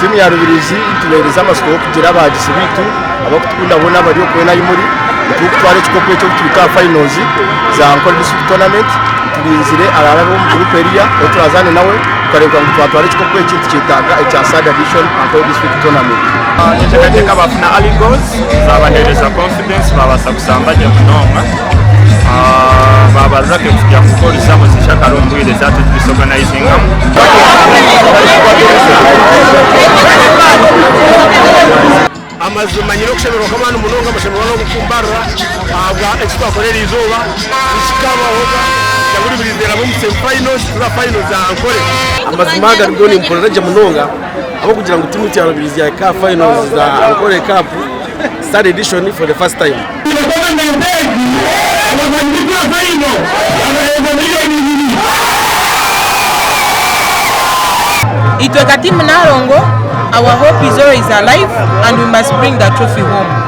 Tiimu ya Rubirizi nitubahereza amatsiko g'okugira abahagizi baitu abarikutukunda boona abari okwe n'ahu muri. Niturikutwara ekikopo eki okutwika aha finals za Ankole District Tournament. Turinzire arabe ari omu guruupu eriya ou turazaane nawe tukareebeka ngu twatwara ekikopo eki nitukyetaaga ekya third edition Ankole District Tournament. Ninteekateeka baafuna early goals zabaheereza confidence babaasa kusamba gye munonga. Baaba lucky kugira ngu goals zaabo ziije kare omu bwire zaatudisorganizingamu. Amazima nyine okushemererwa kw'amaani munonga, amashemererwa n'okukumbarira ahabwa eki twakora eri izooba tikikabahoga kugira ngu Rubirizi eraba omu semi finals tuze aha finals za Ankole. Amazima agari go nimpurira gye munonga ahabw'okugira ngu tiimu yaitu ya Rubirizi yahika aha finals za Ankole Cup third edition for the first time. Itwe nka tiimu Nalongo, our hope is always alive and we must bring the trophy home.